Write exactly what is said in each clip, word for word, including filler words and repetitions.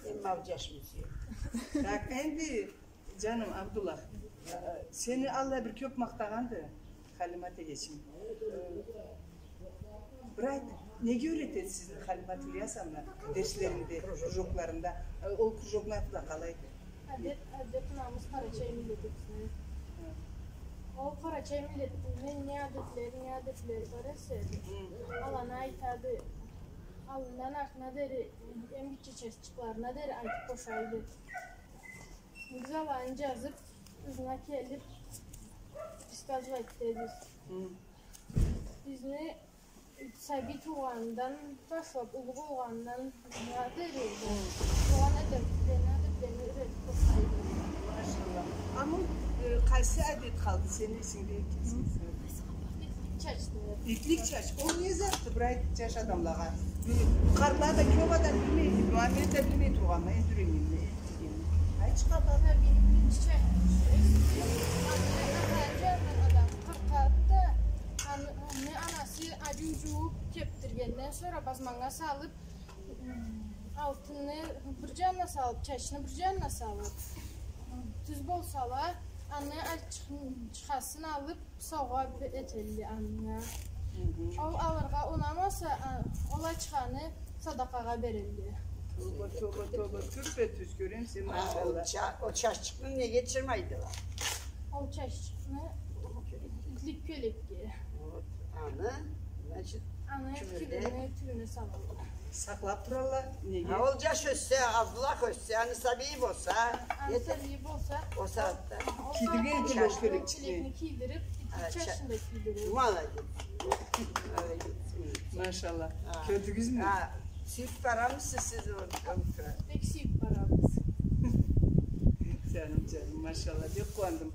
Эм ма бу джаш мюсюен. Так, энди, джаным, Абдуллах, э, сени алай бир кёб махтагъанды Халимат эгечим. Э, бир айт, неге юретеди сизни Халимат Ильясовна дерслеринде, кружокларында? Э, ол кружокну аты да къалайды? Адет, адет-намыс къарачай миллетибизни. Ол къарачай миллетибизни не адетлери, не адетлери бар эсе, аланы айтады. Аллындан артына дери, эм гитче чачыкъларына дери айтыб бошайды. Биз аланы джазыб, ызына келиб, рассказывать этебиз. Бизни сабий туугъанындан башлаб, уллу болгъанындан дери туугъан адетлени, адетлени юретиб бошайды. Машалла. Амма, э, къайсы адет къалды сени эсингде? Итлик чачды. Итлик чач. Ол не затды, бир айт джаш адамлагъа? Бир къартла да, кёб адам билмейди, но мен да билмей тургъанма, энди юреннгенме, эситгенме. Айтчы, къарт. Сабийни биринчи чачын, аны, аны, аны, аны, аны, аны анасы ариу джууб кебдиргенден сора базманнга салыб, м, алтынны бир джанына салыб, чачны бир джанына салыб, м, тюз болсала, аны алчыкъ-, чыкъасын алыб, саугъа бе-, этелле анга. Ол алыргъа унамаса, а, ол ачханы садакъагъа берелле. Тоба, тоба, тоба, тюппе-тюз кёремисе, машалла. Ол ча-, ол чачыкъны неге чырмайдыла? Ол чачыкъны итлик кёлекге. Вот, аны, значит, аны тюбюне, тюбюне салалла. Сакълаб туралла, неге? А ол джаш ёссе, Абдуллах ёссе, аны сабийи болса, аны сабийи болса, ол сагъатда кийдирген эдиле ол кёлекчикни. Кёлекни кийдириб, итлик чачын да кийдириб. Молодец. Молодец. Машалла. Кёрдюгюзмю? Сюйюб барамысыз сиз ол, ол... Бек сюйюб барабыз. Джаным, джаным, машалла, бек къууандым.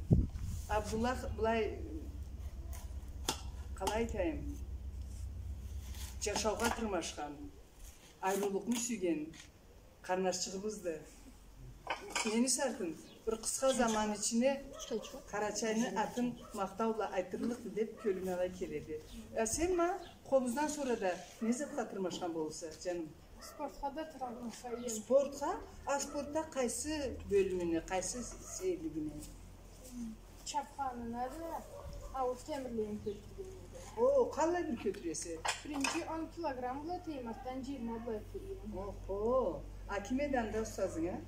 Абдуллах, былай, къалай айтайым, джашаугъа тырмашхан, ариулукъну сюйген къарнашчыгъыбызды. Нени сартын, бир къысха заман ичине Къарачайны атын махтау бла айтырлыкъды деб кёлюме алай келеди. А сен ма къобуздан сора да не затха тырмашхан болурса, джаным? Спортха да тырмашайым. Спортха? А спортда къайсы бёлюмюне, къайсы сейирлигине? Чабханына да, ауур темирлени кётюргенине да. О, къаллай бир кётюресе? Биринчи он килограмм бла этейим, артдан джыйырма бла этейим. Охо. А ким эди анда устазынг, а?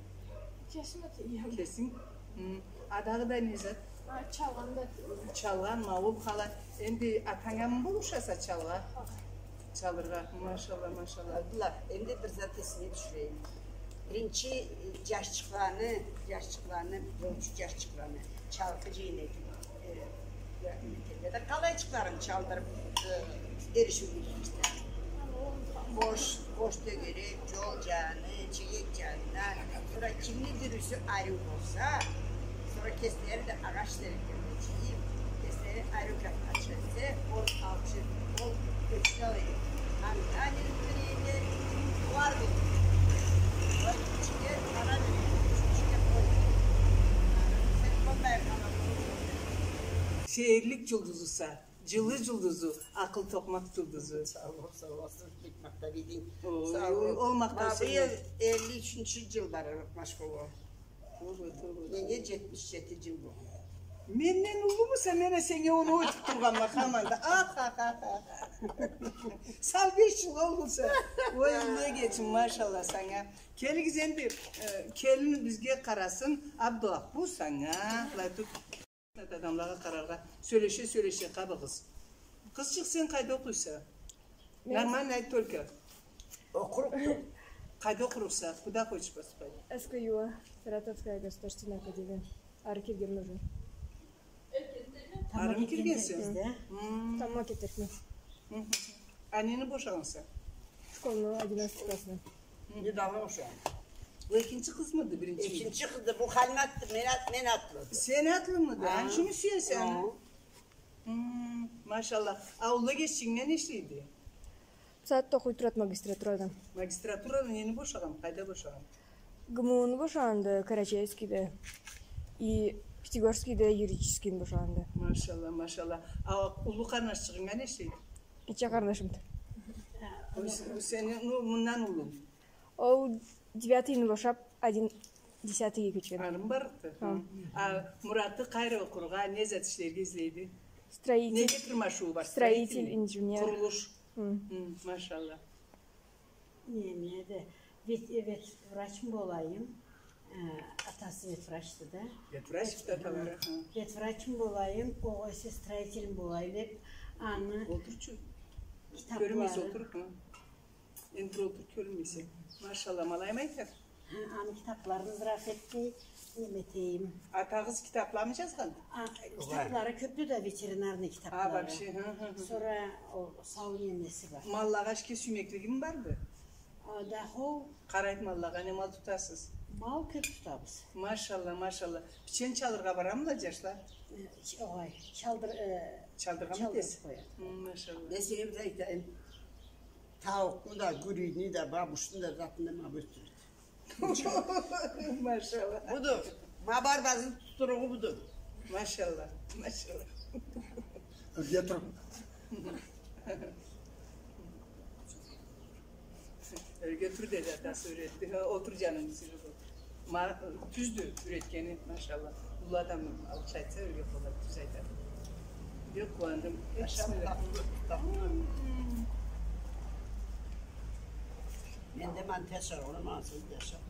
Кесим этейим. Кесинг? Хы. А дагъыда не зат? А, чалгъан да этейим. Чалгъан, ма ол къалай. Энди атангамы болушаса чалгъа? Хы. Чалыргъа. Машалла, машалла. Абдуллах, энди бир зат эсинге тюшюрейим. Биринчи, э, джашчыкъланы, джашчыкъланы, джолчу джашчыкъланы чалгъа джыйын эдик. Э, я, не этелле да, къалайчыкъларын чалдырыб, э, эришиу. Бош, бош тёгерек, джол джаны, чегет джанына. Сора кимни дюрюсю ариу болса, сора кеслери да агъач терекден джыйыб, кеслери ариу джакъгъа чыкъса, ол алчы, ол кёчюн алайым. Аны, аны биринде къуар бир. Ол ичине къара бир, ичине къой. Сен къоймай къала. Сейирлик джулдузуса, джылы джулдузу, акъыл токъмакъ джулдузу. Сау бол, сау бол, сен бек махтаб эдинг. Ой, сау бол. Ол махтау сени. Ма быйыл элли ючюнчю джыл бара, Машхулу. Неге, джетмиш джети джыл бу. Менден уллумуса, мен а сеннге оноу этиб тургъанма хаманда. Ах, ах, ах, ах. Сал беш джыл ол болса. Ой, уллу эгечим, машалла санга. Келигиз энди, э, келин бизге къарасын. Абдуллах, бу санга. Былай тур. Адамлагъа къараргъа, сёлеше-сёлеше къабыгъыз. Къызчыкъ, сен къайда окъуйса? Мен... Нормально айт только. Окъурукъду. Къайда окъурукъса? Куда хочешь поступать? С К Ю А, Саратовская государственная академия. Ары киргенме уже. Арымы киргенсе? Хы. Тамбла кетерикме. Хы. А нени бошагъанса? Школну, одиннадцатый классны. Хы. Не дагъы бошагъан? Бу экинчи къызмыды, биринчи? Экинчи къызды, бу Халиматды, мен ат-, мен атлыды. Сен атлымыды? Ха. Аны ючюнмю сюесе аны? Хы. Хы, машалла. А уллу эгечинг не ишлейди? Бусагъатда окъуй турады магистратурада. Магистратураны нени бошагъан? Къайда бошагъан? Г М У-ну бошагъанды, Карачаевскийде. И Пятигорскийде юридическийни бошагъанды. Машалла, машалла. А уллу къарнашчыгъынг не ишлейди? Гитче къарнашымды. Ол с-, сени, ну, мындан уллу. Ол девятыйни бошап, один десятыйге кёчген. Ары барлыкъды. Хы. А Муратны къайры окъургъа, не зат ишлерге излейди? Строитель. Неге тырмашыуу бар? Строитель, инженер. Къурулуш. Хы. Хы, машалла. Не, не да, вет-, ветврачмы болайым? Э, атасы ветврачды да. Ветврачды аталары, хы. Ветврачмы болайым, огъесе строительми болайым деп, аны... Олтурчу. Китаплары. Кёрюнмейсе, олтур, хы. Энди бир олтур, кёрюнмейсе. Машалла, малайым айтады. Хы, аны китапларын зыраф этмей, неме этейим. Атагъыз китапламы жазгъан? А, китаплары кёпдю да, ветеринарный китаплары. А, вообще, хы, хы, хы. Сора ол сау немеси бар. Маллагъа ишге сюймеклигими барды? А, да, хо. Къарайды маллагъа, не мал тутасыз? Мал кёп тутабыз. Машалла, машалла. Бичен чалыргъа барамыла жашла? Э, ч-, огъай, чалдыр-, э, чалдыргъа чалдырып къояды. Хы, машалла. Мен сизге бир зат айтайым. Тауукъну да, гюрюйню да, бабушну да затын да ма бу ётдюреди. Машалла. Буду. Ма бар базны тутуругъу буду. Машалла. Машалла. Ёрге тур. Ёрге тур деди атасы, юретди. Хы, олтур, жаным, сюйюп олтур. Ма-, тюздю юретгени, машалла. Уллу адам алгъыш айтса, ёрге къолай, тюз айтады. Бек къууандым. Ашамыйла. Мен да мантия чыгъарам, ансы да ашарым.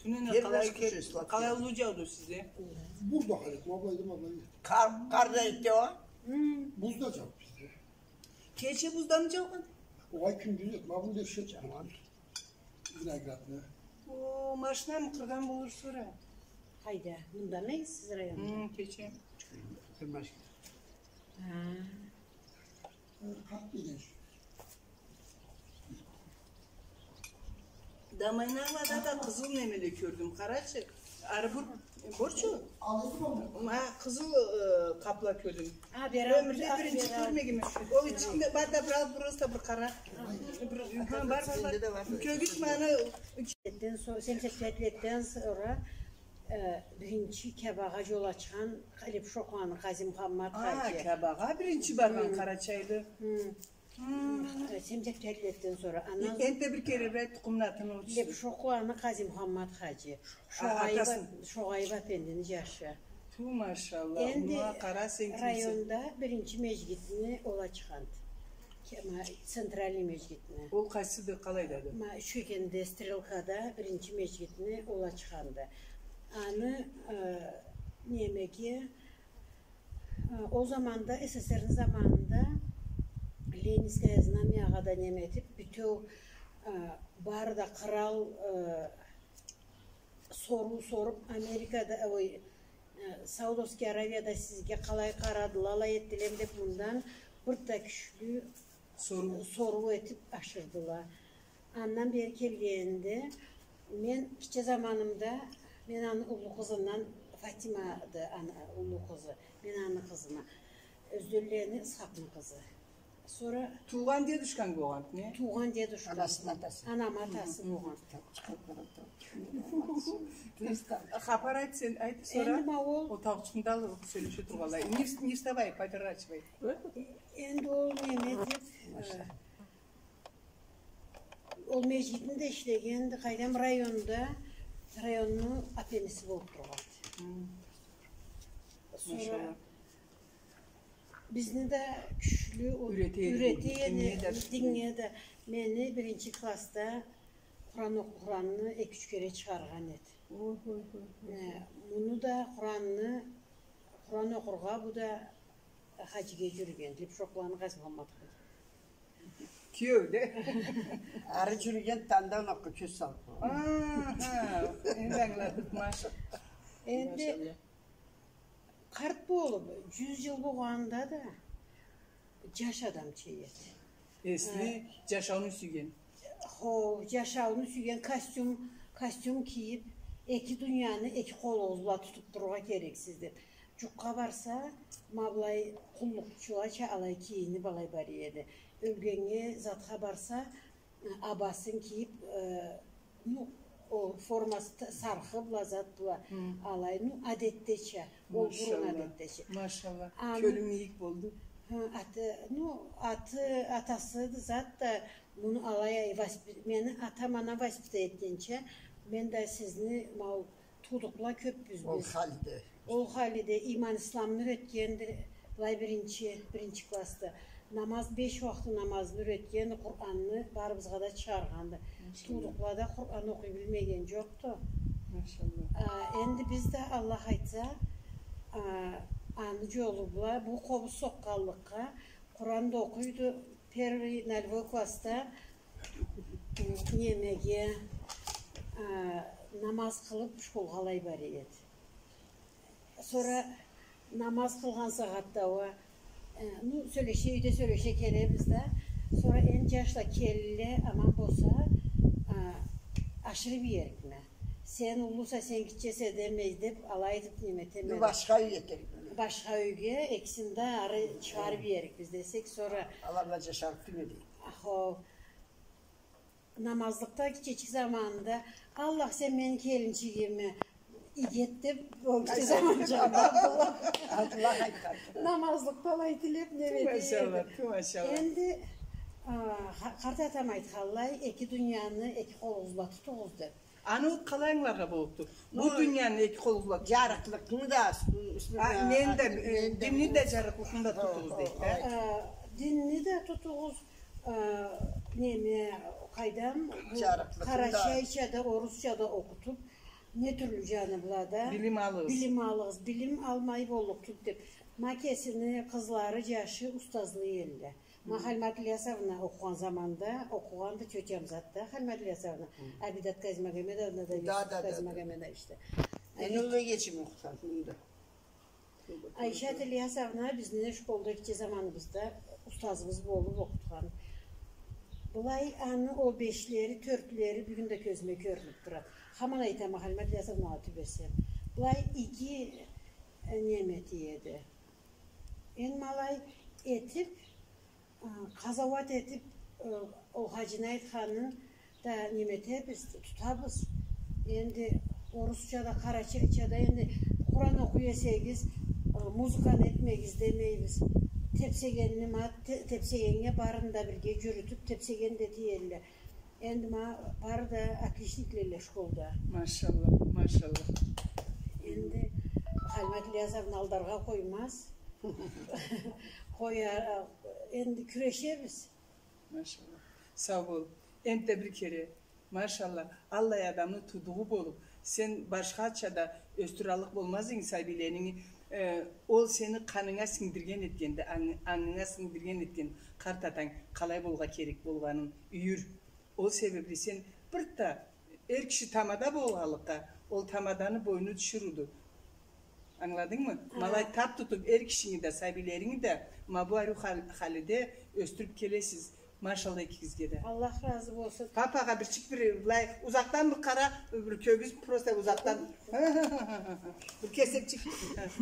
Тюнене къалай, къалай уллу жауду сизде? Буз да къалай, ма былайда, ма былайда. Къар, къар да этди о? Буз да жауду бизде. Кече буз да мы жаугъан? Огъай, кюндюз эди, ма бу да ишге чыкъгъан. Виноградны. О, машинаны къыргъан болур сора. Къайда? Мындамы, сиз районда? Хы, кече. Бир машина. Хы. Къарт деген. Дамайнагъада да къызыл немеле кёрдюм, къарачы. Ары бир, борчу? Ма, къызыл, э, къапла кёрдюм. Ёмюрде биринчи кёрмегенме. Ол ичинде бар да, бир алып, просто бир къара. Бир, хы, бар, бар, бар. Кёгюч маны. Семьдесят пять летден сора, э, биринчи Кябагъа жол ачхан Лепшохланы Къази-Мухаммат хаджи. А, Кябагъа биринчи баргъан къарачайлы. Хы. Хы. Э, семьдесят пять летден сора. Андан... Энтда бир кере бир айт тукъумну атын, ол киши. Лепшохланы Къази-Мухаммат хаджи. А, Шогъайып, атасын. Шогъайып апендини жашы. Ту, машалла. Энди уна къара, сен кимсе. Районда биринчи межгитни ол ачханды. Ке-, ма, центральный межгитни. Ол къайсыды, къалайдады? Ма, Ючкекенде, Стрелкада биринчи межгитни ол ачханды. Аны, э, немеге, Э, ол заманда, СССР-ни заманында Ленинское знамягъа да неме этип, бютеу, э, бары да къырал, э, соруу соруп, Америкада, ой, э, Саудовский Аравияда сизге къалай къарадыла, алай этдилеми деп, мындан бир да кючлю соруу, соруу этип ашырдыла. Андан бери келгенинде, мен гитче заманымда, мен аны уллу къызындан, Фатимады аны уллу къызы, мен аны къызыма. Ёзденлени Исхакъны къызы. Сора... Туугъан дедушканг болгъан, не? Туугъан дедушкам. Анасыны атасы. Анамы атасы болгъан. Хапар айт сен, айт, сора. Энди ма ол, ол тауукъчукъну да алып сёлеше тургъанлай. Не вс-, не вставай, поворачивай. Энди ол неме деп, э, ол межгитни да ишлегенди, къайдам, районда, районну апендиси болуп тургъанды. Сора бизни да кючлю юрете эди, динге да. Мени биринчи классда Къуран окъ-, Къуранны эки-юч кере чыгъаргъан эди. Э, муну да Къуранны, Къуран окъургъа бу да хаджиге жюрюген, Лепшохланы Къази-Мухаммат хаджи. Киеу да. Ары жюрюген, танда окъуп кёз салып. Аха, энди ангыладыкъ, машалла. Энди къарт болуп, жюз жыл болгъанда да, жаш адамча эди. Эсли, э, жашауну сюйген. Хо, жашауну сюйген, костюм, костюм кийип, эки дунияны эки къолугъуз бла тутуп турургъа керексиз деп. Жукъгъа барса, ма былай къуллукъчулача алай кийинип алай бара эди. Ёлгеннге затха барса, абасын кийип, э, ну, ол формасы та-, сархы бла, зат бла, алай, ну, адетдеча, ол бурун адетдеча. Машалла. Кёлюнг ийик болду. Ха, аты, ну, аты, атасы зат да муну алай, ай, воспи-, мени атам, анам воспитать этгенча, мен да сизни, ма ол туудукъла кёпбюз биз. Ол халиде. Ол халиде иман, исламны юретгенди, былай биринчи, биринчи классда. Намаз, беш уакъты намазны юретгенди, Къуранны барыбызгъа да чыгъаргъанды. Машалла. Туудукълада Къуран окъуй билмеген жокъду. Машалла. А, энди биз да, Аллах айтса, а, аны жолу бла, бу къобуз сокъгъанлыкъгъа, Къуран да окъуйду, первый, нолевой классда, немеге, а, намаз къылып, школгъа алай бара эди. Сора намаз къылгъан сагъатда уа, э, ну, сёлеше, юйде сёлеше келебиз да. Сора энди жашла келле, аман болса, а, ашырып иерикме. Сен уллуса, сен гитчесе демей деп, алай этип неме этеме. Ну, башха юйге этерикме. Башха юйге, экисин да ары чыгъарып иерикбиз десек, сора. Алар бла жашарыкъ тюйюл эди. Ахо. Намазлыкъда гитчечик заманында, Аллах, сен мени келинчигими иги эт деп, ол гитче заманчыкъда Аллах айтхан. Намазлыкъда алай тилеп, неме эте эди. Ту машалла, ту машалла. Энди, а, ха-, къарт атам айтханлай, эки дунияны эки къолугъуз бла тутугъуз деп. Аны ол къалай ангыларгъа боллукъду? Бу дунияны эки къолугъуз бла. Жарыкълыкъны да, уьстюн-, уьстюн-, а, нени да, э, динни да, жарыкълыкъны да тутугъуз дейди, э? Э, динни да тутугъуз, э, неме, къайдам, бу къарачайча да, орусча да окъутуп, не тюрлю жаны бла да билим алыгъыз. Билим алыгъыз, билим алмай боллукъ тюлдю деп. Ма кесини къызлары, жашы устазлы элле. Ма Халимат Ильясовна окъугъан заманда, окъугъанды тётям затда, Халимат Ильясовна, Абидат Казимагомедовна да, Юсуп Казимагомедович да. Энди уллу кечим окъутхан мында. Айшат Ильясовна бизни школда гитче заманыбызда устазыбыз болуп окъутхан. Былай аны о бешлери, тёртлери бюгюн да кёзюме кёрюнюп турады. Хаман айтама, Халимат Ильясовнагъа тюбесем. Былай иги, э, неме эте эди. Энди ма алай этип, а, къазауат этип, э, ол хаджини айтханын да неме этебиз, тутабыз. Энди орусча да, къарачайча да, энди Къуран окъуй эсегиз, э, музыканы этмегиз демейбиз. Тепсегенни ма, те-, тепсегеннге барын да бирге жюрютюп, тепсеген да эте элле. Энди ма бары да отличникле элле школда. Машалла, машалла. Энди Халимат Ильясовна алдаргъа къоймаз. Къоя-, энди кюрешебиз. Машалла. Сау бол. Энтда бир кере. Машалла. Аллай адамны туудугъу болуп, сен башхача да ёсдюраллыкъ болмаз эдинг сабийлеринги, э, ол сени къанынга сингдирген этгенди, анг-, ангынга сингдирген этген къарт атанг къалай болургъа керек болгъанын, юйюр. Ол себепли сен бир да эр киши тамада болгъанлыкъгъа, ол тамаданы бойну тиширыуду. Ангыладынгмы? Ма алай тап тутуп, эр кишинги да, сабийлеринги да, ма бу ариу хал-, халиде ёсдюрюп келесиз. Машалла экигизге да. Аллах разы болсун. Папагъа бирчик бир, былай, узакъдан бир къара, бир кёргюз, просто узакъдан. Бир кесекчик.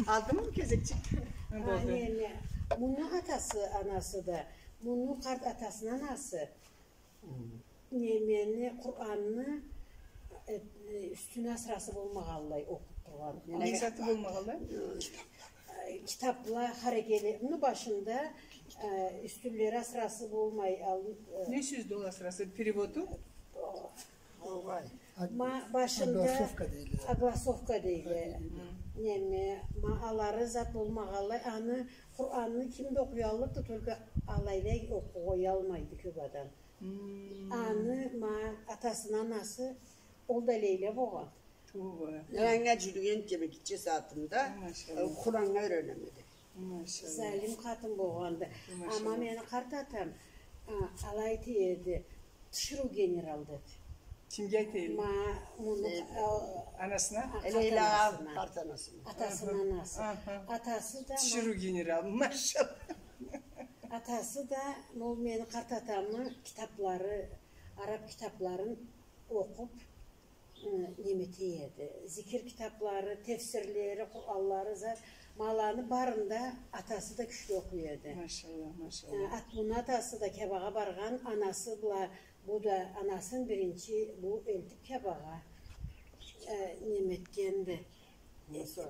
Алдымы бир кесекчик? Болду. Неме, муну атасы, анасы да, муну къарт атасыны анасы. Немени, Къуранны, э, э, юстюн асырасы болмагъанлай окъуп тургъан. Не заты болмагъанлай? Э, китапла, харекели, муну башында, э, юстюнлери асырасы болмай, ал-, э, не сёздю ол асырасы? Переводу? Ма башында огласовка дейле. Огласовка дейле. Неме, ма алары зат болмагъанлай, аны, Къуранны ким да окъуяллыкъды, только алайлай окъуялмайды кёп адам. Аны ма атасыны анасы ол да Лейла болгъан. Тууба. Анга жюрюген кибик гитче сагъатымда, машалла, Къураннга юйренеме деп. Машалла. Залим къатын болгъанды. Машалла. Амма мени къарт атам, а, алай эте эди, тиширыу генерал деди. Кимге эте эди? Ма, муну, э, а, анасына? А, Лейла, къарт анасына. Атасыны анасы. Атасы да ма тиширыу генерал, машалла. Атасы да, ол мени къарт атамы китаплары, араб китапларын окъуп, э, неме эте эди. Зикир китаплары, тефсирлери, Къуранлары, зат, Маланы барында атасы да кючлю окъуй эди. Машалла, машалла. Э, Атлуну атасы да Кябагъа баргъан, анасы бла, бу да анасын биринчи бу элтип Кябагъа, э, неме этгенди.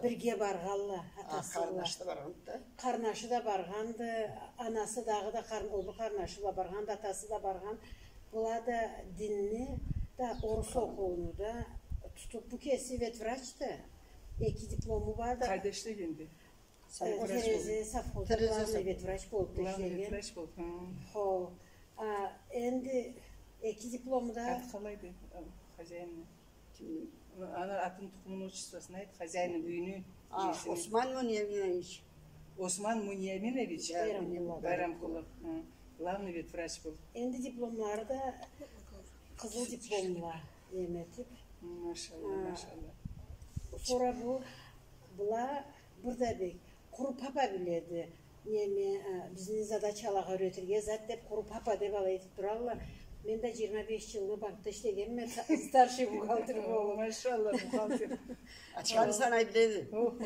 Бирге баргъанла, атасы бла. Къарнашы да баргъанды. Къарнашы да баргъанды, анасы дагъыда къар-, ол бир къарнашы бла баргъанды, атасы да баргъан. Была да динни да, орус окъууну да тутуп, бу кеси ветврачды. Эки диплому барды. Къайда ишлегенди? Э, Терезе совхозда главный ветврач болуп ишлеген. Главный ветврач болуп, хы. Хо. А, энди эки диплому да. Аты къалайды, э, хозяинни? Кимни? Аны атын, тукъумун, отчествосун айт, хозяинни, юйню иесини. Осман Муньяминович. Осман Муньяминович? Да, Байрамкъуллу. Байрамкъуллу, хы. Главный ветврач болуп. Энди дипломлары да къызыл дипломла, неме этип. Машалла, машалла. Сора бу, была бир да бек къуру папа биледи. Неме, э, бизни задачалагъа юретирге зат деп, къуру папа деп алай этип туралла. Мен да джыйырма беш джылны банкда ишлегенме, ста-, старший бухгалтер болуп. Машалла, бухгалтер. Ачханы санай биледи. Охо.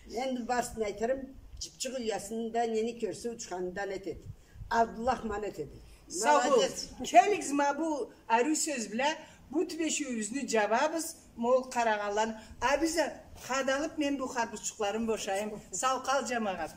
Энди барысын айтырым, джыпчыкъ уясында нени кёрсе, учханындан эт эди. Абдуллах маны эт эди. Сау бол. Молодец. Келигиз, ма бу ариу сёз бла бу тюбешиуюбюзню джабабыз, ма ол къарагъанланы. А биз а къадалып, мен бу харбузчукъларым бошайым. Сау къал, джамагъат.